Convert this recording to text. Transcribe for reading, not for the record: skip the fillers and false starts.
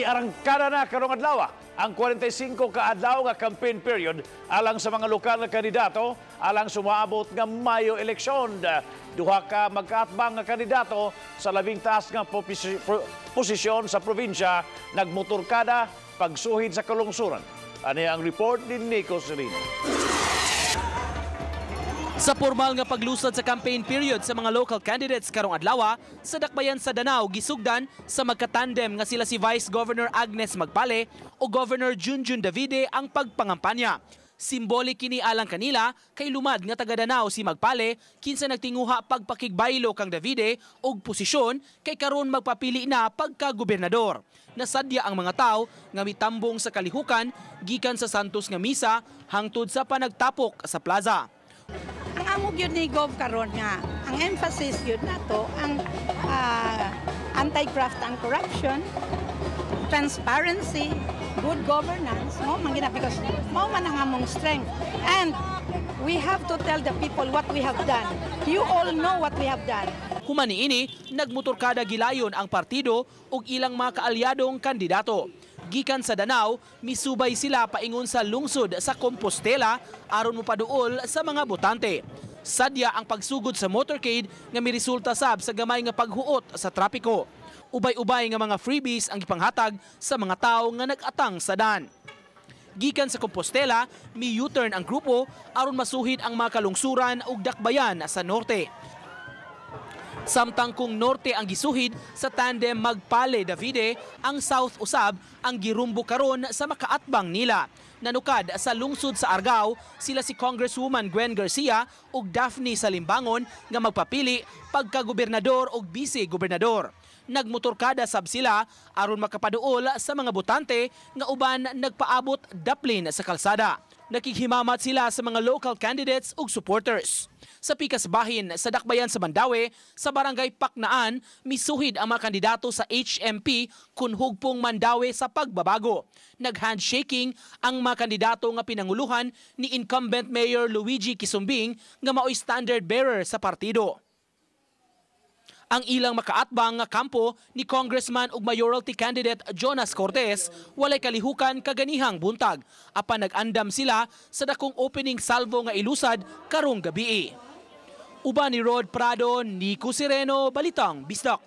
Giarangkada na karong adlaw ang 45 ka adlaw nga campaign period alang sa mga lokal nga kandidato alang sumaabot nga Mayo eleksyon. Duha ka magkaatbang nga kandidato sa labing taas nga posisyon sa probinsya nagmotorkada pagsuhid sa kalungsuran. Ani ang report ni Nico Serino. Sa formal nga paglusad sa campaign period sa mga local candidates karong adlaw, sa dakbayan sa Danao gisugdan sa magkatandem nga sila si Vice Governor Agnes Magpale o Governor Junjun Davide ang pagpangampanya. Simbolik kini alang kanila kay lumad nga taga Danao si Magpale, kinsa nagtinguha pagpakigbaylo kang Davide og posisyon kay karon magpapili na pagka-gobernador. Nasadya ang mga tao nga mitambong sa kalihukan gikan sa Santos nga misa hangtod sa panagtapok sa plaza. Ang amo gyud ni Gov karon nga ang emphasis gyud nato ang anti-graft and corruption, transparency, good governance, mao man gina because mao man ang among strength. And we have to tell the people what we have done. You all know what we have done. Human niini, nagmotorkada gilayon ang partido ug ilang mga kaalyadong kandidato. Gikan sa Danao, misubay sila paingon sa lungsod sa Compostela aron mopaduol sa mga botante. Sadya ang pagsugod sa motorcade nga miresulta sab sa gamay nga paghuot sa trapiko. Ubay-ubay nga mga freebies ang gipanghatag sa mga tawo nga nag-atang sa dan. Gikan sa Compostela, mi U-turn ang grupo aron masuhid ang mga kalungsuran ug dakbayan sa norte. Samtang kung norte ang gisuhid sa tandem Magpale Davide, ang south usab ang girumbo karon sa makaatbang nila. Nanukad sa lungsod sa Argao, sila si Congresswoman Gwen Garcia ug Daphne Salimbangon nga magpapili pagka-gobernador ug vice-gobernador. Nagmotorkada sab sila aron makapaduol sa mga botante nga uban nagpaabot daplin sa kalsada. Nakighimamat sila sa mga local candidates ug supporters. Sa pikas bahin sa dakbayan sa Mandaue, sa barangay Paknaan, misuhid ang mga kandidato sa HMP kun Hugpong Mandaue sa Pagbabago. Nag-handshaking ang mga kandidato nga pinanguluhan ni incumbent Mayor Luigi Quisumbing nga maoy standard bearer sa partido. Ang ilang makaatbang nga kampo ni Congressman ug mayoralty candidate Jonas Cortez walay kalihukan kaganihang buntag apan nag-andam sila sa dakong opening salvo nga ilusad karong gabii. Uban ni Rod Prado, Nico Sereno, Balitang Bisdak.